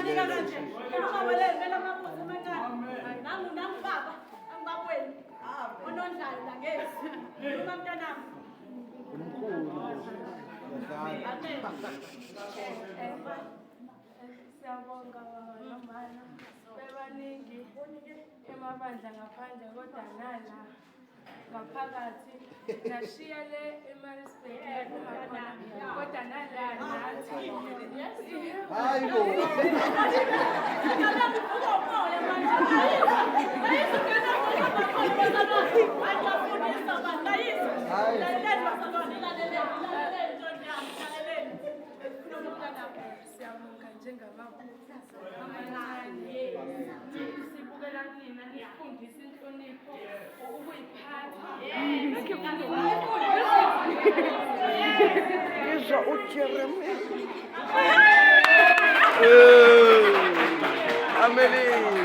Ngibanika kanje. Khuluma welele amabutho amancane. Nangu nangu baba, angibabweni. Onondlayo la ngezi. Khuluma mntanami. Umkhulu. Yadlala. Amen. Siyabonga baba nomama. Bebaningi emabandla ngaphandle kodwa nala ngaphakathi nashiya le eMaritzburg la kungakhona kodwa nala nathi. Hayi bo. Umoya manje. Ayizwa ngena ngiyafundisa bantu. Ayizwa. Laleleni bazalwane, laleleni, laleleni ntombi yami, laleleni. Khuluma mntanami. Siyabonga njengamabutho amancane. Sibukela kunina nifundisa inhlonipho, ukuyiphatha. Ngizwa uJeremy. Amelie.